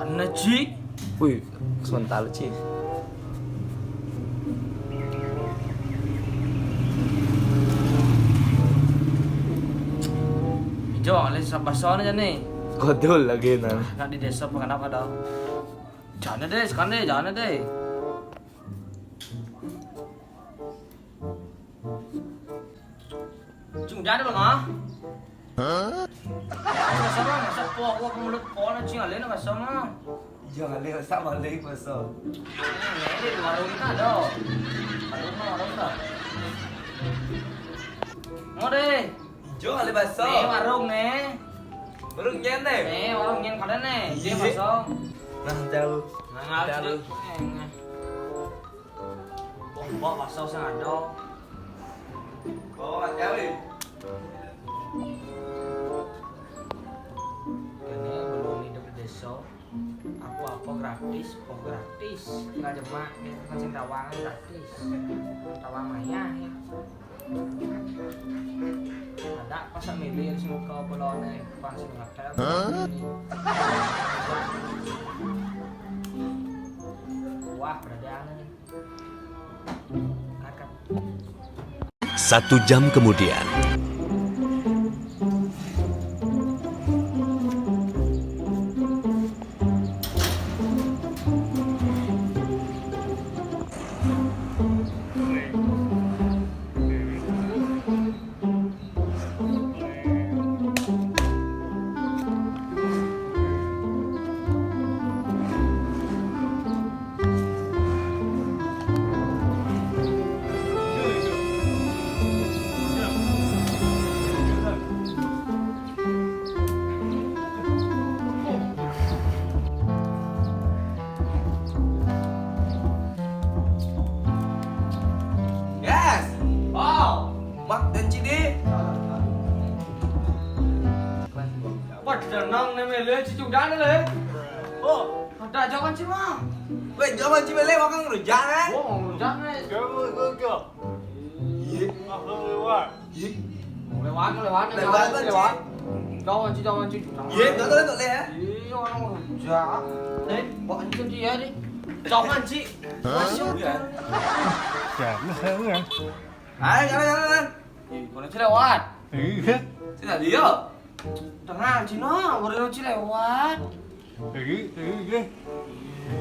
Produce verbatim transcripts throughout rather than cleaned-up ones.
Nah, Ci. Wih, sebentar, Ci. Ijo, ale sapa sone jane? Kodol lagi nang. Nak di desa apa kenapa dah? Jane deh, sekarang deh, jane deh. Cung jane lo, nah. Hah? Masa mah, masa po, aku mulut po, nah, Cing, ale, nah, masa mah. Iya, ale, masa mah, ale, masa. Ini di warung kita ada. Warung mah, warung dah. Mau deh. Ijo, ale, masa. Nih, warung nih. Warung nyen deh. Nih, warung nyen pada nih. Dia, iya, masa. Nah, jauh. Nah, jauh. Nih, nih. Pompa pasau sing ada. Oh, ada, weh. Kene belum hidup di desa. Apa-apa gratis, apa gratis. Tinggal jemak, ya, kan sing tawangan gratis. Tawang mayah, ya. Ada pas milih sing ke belone, pas sing ngetel. Hah? Wah, berarti aneh nih. Satu jam kemudian. Yes. Wow. Mak dan Cidi. Wah, tenang nih, Mele, Cicung Dana, Le. Oh, ada aja kan, Cima? Weh, jangan Cima, Le, makan ngerujak, eh. Oh, mau ngerujak, eh. Jangan, jangan, jangan. Iya. Langsung lewat. Iya. Lewat, lewat, lewat, lewat, lewat. Jangan, Ci, jangan, Ci. Iya, betul, betul, ya. Iya, orang ngerujak. Eh, bawa aja dia, deh. Jangan, Ci. Masuk. Ya, bener, bener. Ayo, jalan, jalan, jalan. Ih, mana sih lewat? Iya. Sini dia. Tenang, Cina, baru Ci lewat. Lagi, lagi, lagi.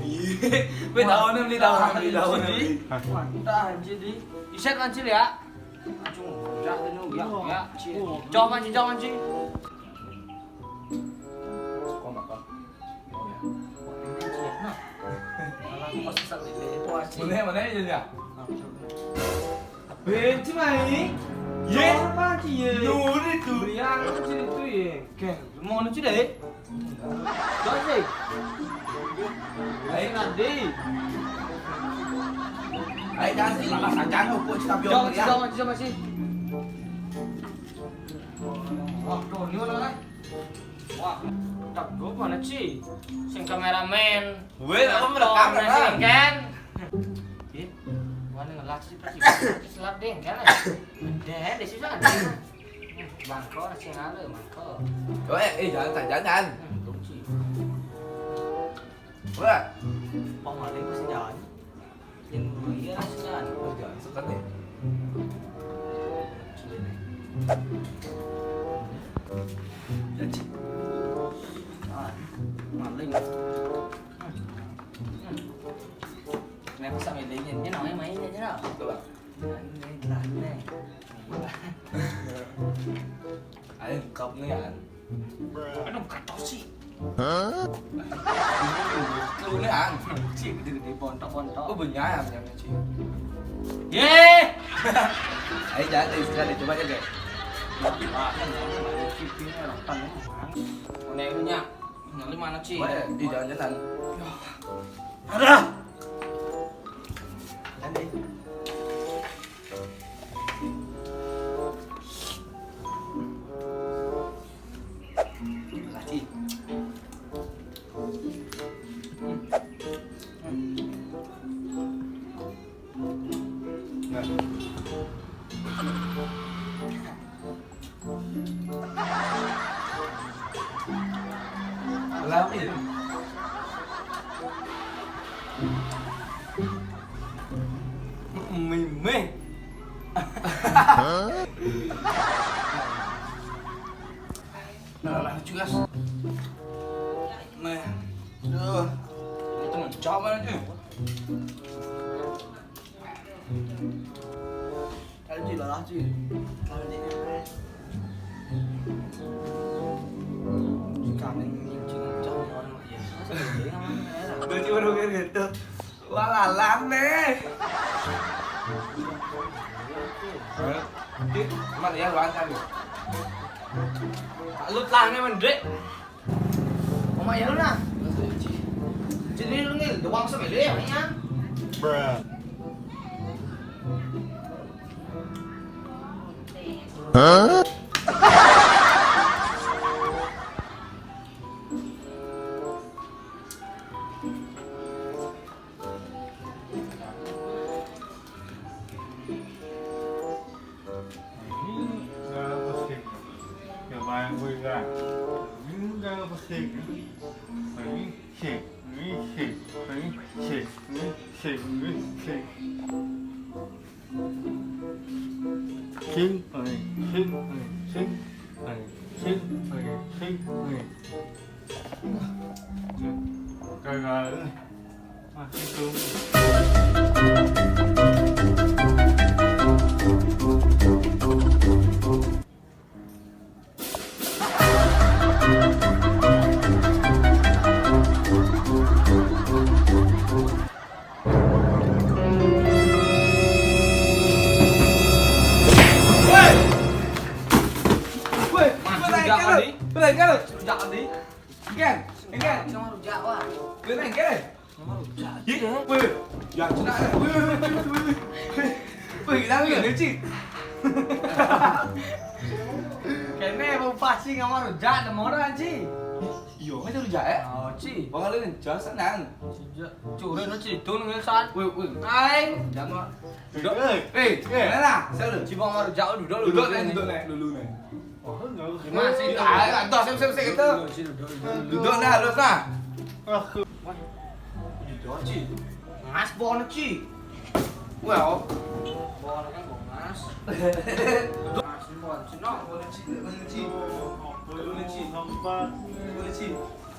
Iya. Weh, tahu nih, beli tahu nih, beli tahu nih. Hah? Mantap, Ci, di. Iset, Ci, ya. Acung, ya, ya, ya, Ci. Jauh, Ci, jauh, Ci. Kok makan? Mana, mana aja ya? Benci, mai. Ye? Apa, Ci, ye? Nuri tuh. Beriang, Ci, itu, ye. Oke, mau nuju deh. Dosi. Ayo, nanti. Ayo, jangan sih, malah saja, aku cita biar. Jauh, ya. Jauh, jauh, masih. Wah, tuh, ini mana, kan? Wah, tak gue mana, Ci? Sing kameramen. Weh, apa merekam, merekam? Sing kan? Ih, mana ngelas sih, pasti selap deh, kan? Deh, deh, susah, deh. Bangko, sing ada, bangko. Oh, eh, eh, jangan, jangan, jangan. Hmm, belum, Ci. Wah. Pamaling pasti jalan. Yang iya rasanya. Oh, jangan suka deh. Sini nih. Ya, Ci. Ah, maling. Kenapa sampai dingin? Ini namanya main aja lah. Coba. Ini, ini, ini. Ayo, cup nih, An. Aduh, kata sih. Hah? Lu nih, An. Cik, gede-gede, bontok-bontok. Oh, punya ayam, ayamnya, Cik. Ye! Ayo, jangan, eh, sekali, coba aja, guys. Wah, kan, ya, ada cipin, ya, rotan, ya, Bang. Konerunya. Nyali mana, Cik? Wah, di jalan-jalan. Ada. Kan, deh. Lami. Nah, lah, lucu, gas. Nah. Duh. Itu mencaman aja. Ayo, Ci, lah, Ci. Kalau di kangen, Ci, ngecang orang ya. Berarti orang kayak gitu. Wah, lalang deh. Cik, Mat ya, luar kan. Lut lah nih, mendrik. Oma ya lu nah. Jadi lu ngil, doang sama dia, ya. Bruh. Sing, ai, sing, ai, sing, ai, sing, ai, sing, ai. Gagal. Masih belum. Woi, woi, Mas, woi, rujak kali. Woi, kali. Rujak kali. Gen, gen. Sama rujak, wah. Woi, gen. Sama rujak. Ih, woi. Ya, cina. Woi, woi, woi, woi, woi. Woi, kita ambil ni, Ci. Kene mau passing sama rujak, ada orang, Ci. Iya, nggak ada rujak, ya? Oh, Ci. Bakal ni, jangan senang. Sejak curang no cerita nang san. Woi, woi. Aing, jangan. Duduk. Eh, eh, eh, mana? Saya dulu. Cibang baru jauh duduk dulu. Duduk nih, duduk nih, dulu nih. Oh, enggak. Masih tahu, atas, siap, siap, siap, gitu. Duduk, Ci, duduk, duduk. Duduk dah, duduk dah. Aku. Wah, duduk, Ci. Ngas, bon, Ci. Well. Bon, kan, bon, ngas. Ngas, bon, Ci, no. Bon, Ci, bon, Ci. Bon, Ci. Bon, Ci.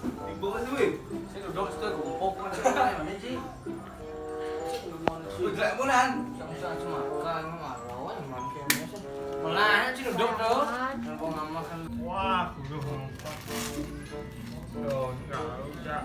Di bawah tu, weh. Saya duduk situ, gumpok macam mana, mana, Ci? Saya duduk mana, Ci? Weh, gelap bulan. Saya usah cuma makan, marah, weh, makan, weh. Malah, Ci duduk tu. Kenapa nggak makan? Wah, udah. Tuh, enggak, enggak.